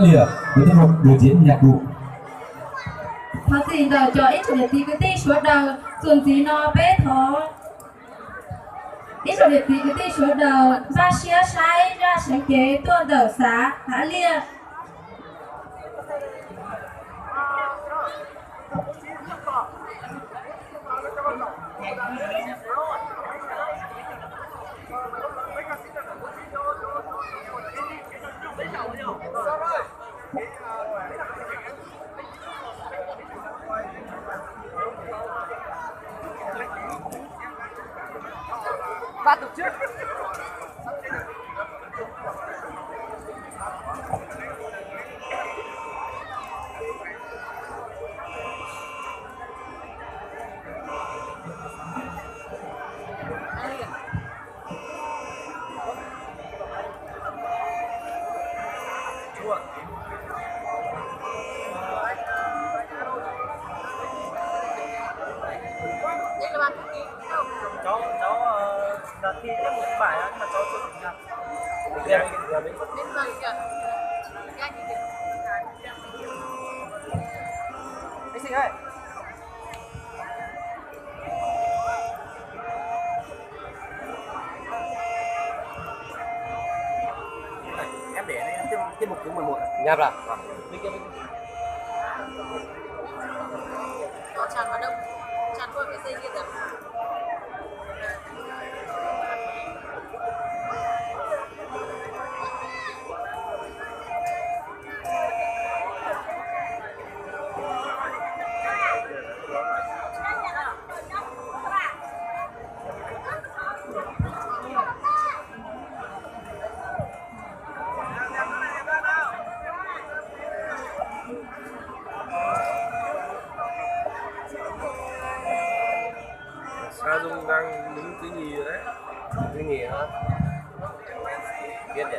Liam, người tiếp tục biểu diễn nhạc cụ. Thov txim ntawm cov ib tsoom niam txiv kwv tij sawv daws, txuas ntxiv no peb thov ib tsoom niam txiv kwv tij sawv daws npaj siab saib zaj seev cev tuaj ntawm xav Hav Liaj. Cháu, cháu, ờ, đợt thi tiết mục bài á, nhưng mà cháu chưa kịp làm. Em xin ơi. Em để tiết, tiết mục thứ mười một. Nhập là. Vâng. Có tràn vào đâu? Tràn qua cái dây kia rồi. Sa Dung đang đứng thứ nhì rồi đấy. Thứ nhì hả? Biết nhỉ?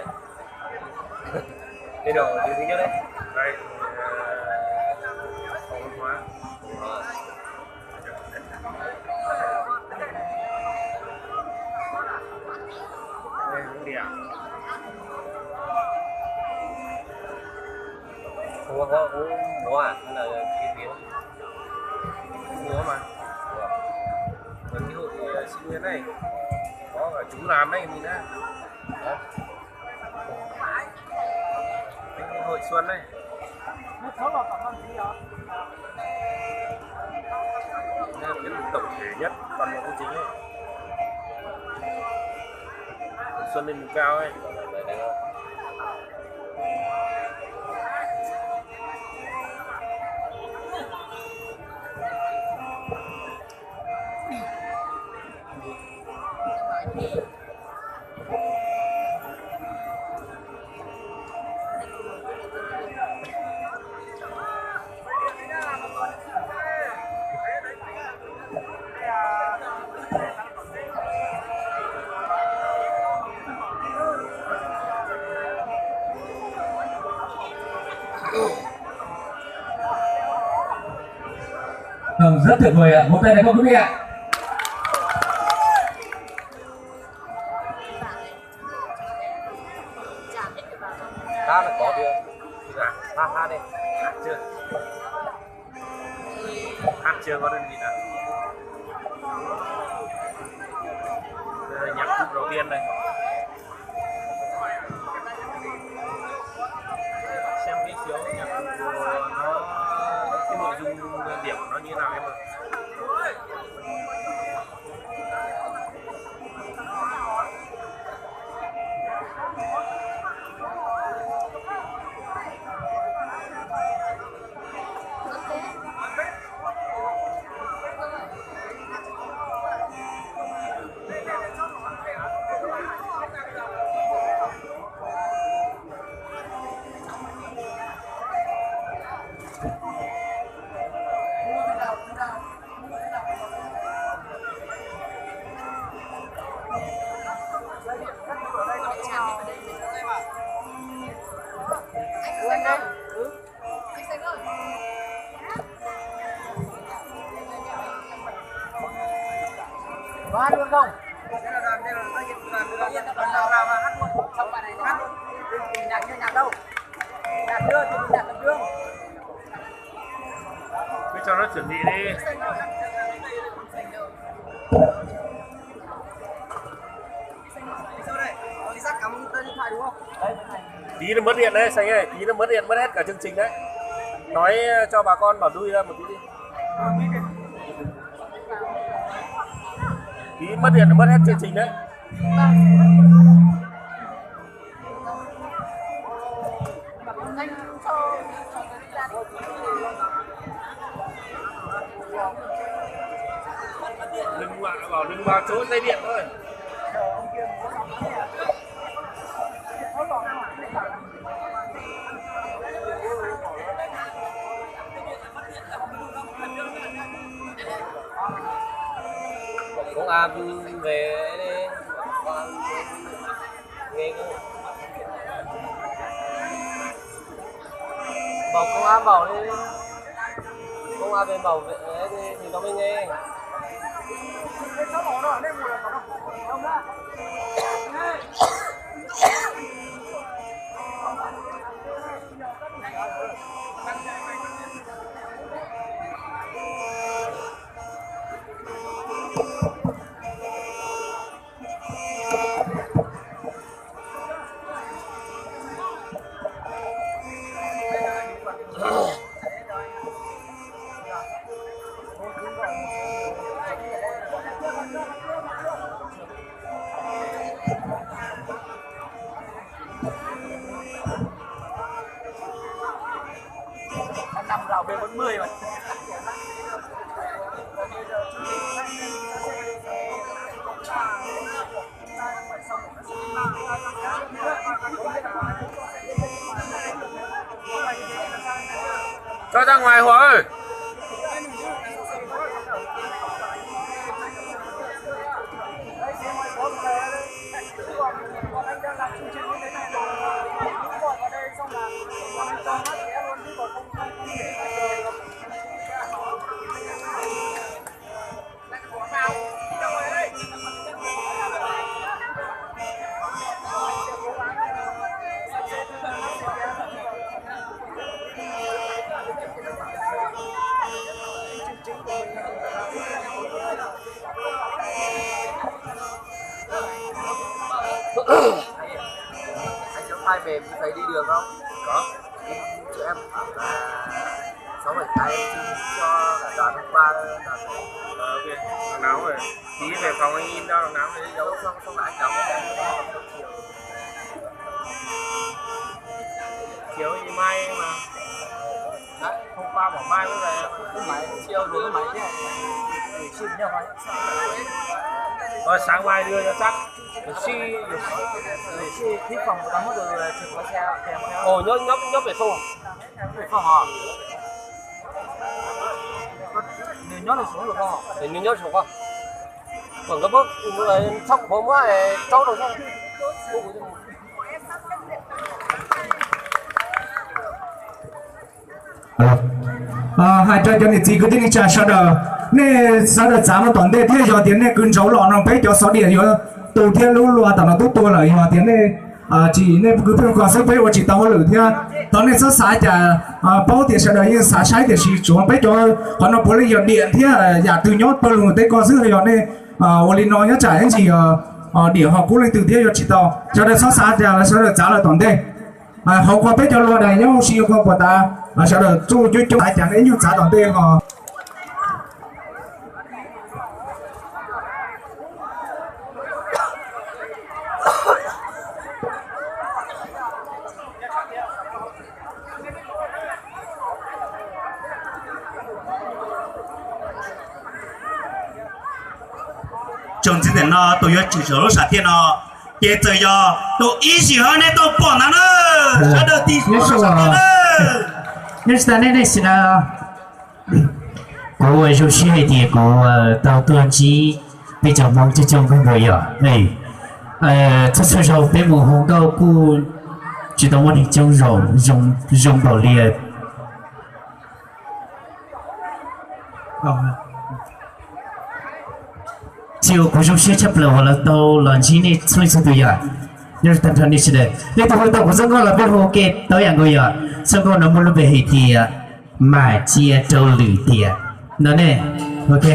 Cái đầu đứng thứ nhất đấy. Đây, ờ, phòng văn hóa. Ờ. Đây, không đi à? Không có, có múa à? Hay là cái gì? Múa mà. Ủa? Còn cái hội, ờ, sinh viên này, có cả chú làm đấy, nhìn đó. Hả? Cái hội xuân đấy. Đây là cái tổng thể nhất toàn bộ công trình ấy. Hội xuân lên vùng cao ấy. Vâng, rất tuyệt vời ạ. Một tay này không quý vị ạ. Khá là có chưa? Chưa nào? Khá, khá đi. Chưa. Ăn chưa có đơn vị nào? Đây là nhạc cụ đầu tiên đây. Xem cái phiếu nhạc cụ của nó, cái nội dung điểm của nó như thế nào em ơi. Có hát luôn không? Có hát luôn. Nhạc như nhạc đâu? Nhạc như Cho nó chuẩn bị đi. Tí nó mất điện đấy, Xanh ơi, tí nó mất điện, mất hết cả chương trình đấy. Nói cho bà con bảo lui ra một tí đi. Tí mất điện là mất hết chương trình đấy. Đừng vào, bảo đừng vào chỗ dây điện thôi. Công an về đây. Công an về nghe. Bảo công an bảo đi. Công an về bảo vệ đi thì nó mới nghe. Năm đầu về bốn mươi mà. Cho ra ngoài Hòa ơi. Anh có file mềm giấy đi đường không? Có. Em, à, sáu bảy cái cho cả đoàn hôm qua. Ờ, ok. Nắm rồi. Tí về phòng anh in cho nắm đi. Giấu xong, xong là anh đóng. Chiều thì mai mà. Đấy, hôm qua bảo mai với là không máy, chiều rồi máy chứ. Gửi sim nhau rồi. Ờ, sáng mai đưa cho chắc. Gửi sim, gửi sim, gửi sim thính phòng của tao mất rồi, chụp có xe kèm theo. Ồ, nhớ, nhớ, nhớ về phòng. Về phòng hả? Nws nyob nws sum los koj? Nws nyob sum koj. Kom nkawd muab txhob qhuav muab raub rau xwb. Hais rau cov niam txiv kwv tij neej tsa sawv daws, nej sawv daws txav mus tom ntej thiab, yog tias nej kwv ntsauv los no peb cov xov diam yuav tu thiab lub lua tom no twb tuag lawm, yog tias nej tsis, nej kwv pheej kho xwb peb ua tsis tau hauj lwm thiab. Thov nej txhob xav cas, paub tias sawv daws yeej xav saib tiam sis tsuav peb cov qhov no puav leej yog diam thiab yam twg nyob pawg lug teb ko xwb, yog nej ua li no nyob tsam ib ntsis diam ho kub leej twg thiab yuav tsis tau. Sawv daws txhob xav cas, sawv daws txav lawm tom ntej. Hauv ko peb cov lua daim nyob hauv si ko puas tas, sawv daws txuj coob coob xav cas nej ib nyuag txav tom ntej ho. Tsoom txiv ntawm no tus yuav tsim saum lub sam thiaj no, ces txawm yog tus ib sim hov nej tau pom ntawd na, sawv daws tig saum lub sam thiaj na. Nyob tsis tas nej, nej sim na. Kuv ua zoo siab hais tias kuv tau tuaj ntsib peb cov Hmoob coob coob kawg nkaus yom. Txhua txhua zaus peb mus hu nkauj kuj tsis tau muaj neeg coob zoo npaum li. Tsis, kuv zoo siab tshaj plaws uas lawv tau los ntsib nej txhua leej txhua tus yom. Nyob tag nrho nej sawv daws, leej twg hu tau kuv txoj nkauj los peb hu ke tau yam nkaus yom. Txoj nkauj no muaj lub npe hais tias Mam cia rau lwm tiam no ne. Ok.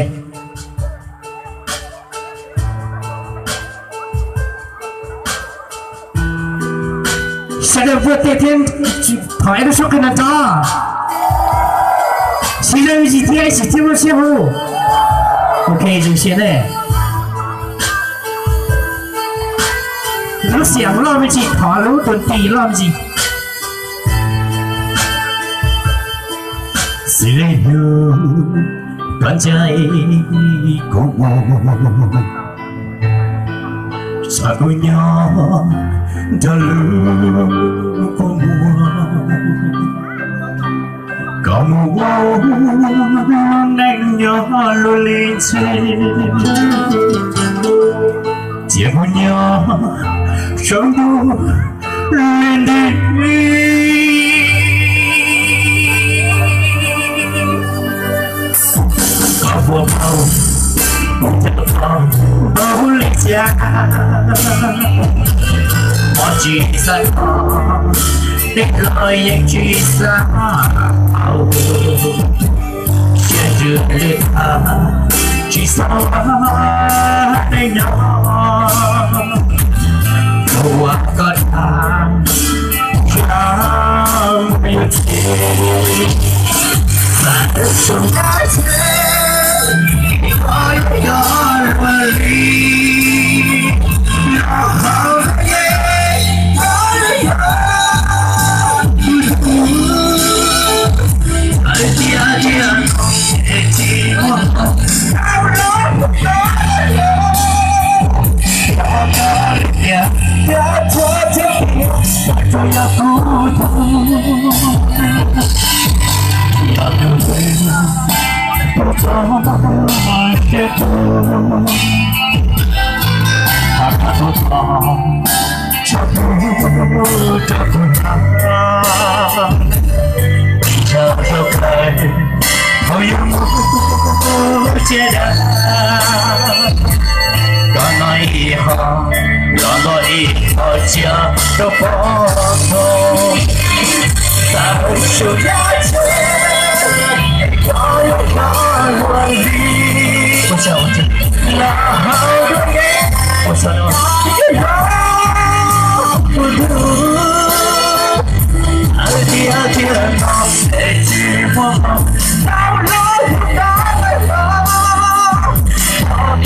Sawv daws puas tias thiab, thov ib lub suab qhia no tso. Sib zog me ntsis thiab, ib sim thiab muaj siab hu. Ok, zoo siab ne. Lub xiam loj me ntsis, thov lub tus nti loj me ntsis. Xws li hnub koj ncaim kuv mus, tsam kuv nyob nrog lub kua muag, koj mus ua neej nyob luag li ntxhi. Cia kuv nyob saum ntuj li nti. Koj puas paub, koj puas paub li cas? Koj tsis xav, tej zaum yeej tsis xav, siab ntsws li cas tsis xav tej no. Koj ua koj dag, dag yuav txiv, xav tau sum dab tsi, koj yuav yog luag li. Los hauv yeej, koj yuav yog tus hlub, hais tias tiag, es tsis muaj, tau los mus tau. Yog koj li tiag, yog txhua txhua tiag, tsuas yog kuv tug, yog tus twg puas txog siab tug, has tas txog txog tso kuv rau kuv ntag. Tsis ntshaw rau kawg, thaum yuav mus tsiab dag, koj noj ib hom, los noj ib hom tsiab rau pog tug. Xav sum dab tsi, koj yuav yog luag li. Los hauv yeej, koj yuav yog tus hlub, hais tias tiag no, es tsis muaj, tau los mus tau.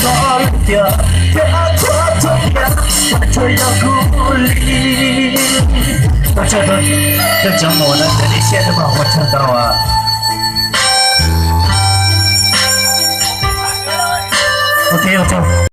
Koj li tiag, tiag txhua txhua tiag, tsuas yog kuv li. Ua tsaug rau cov mus na, cov li siab rau mas ua tsaug ntau. Ok, ua tsaug.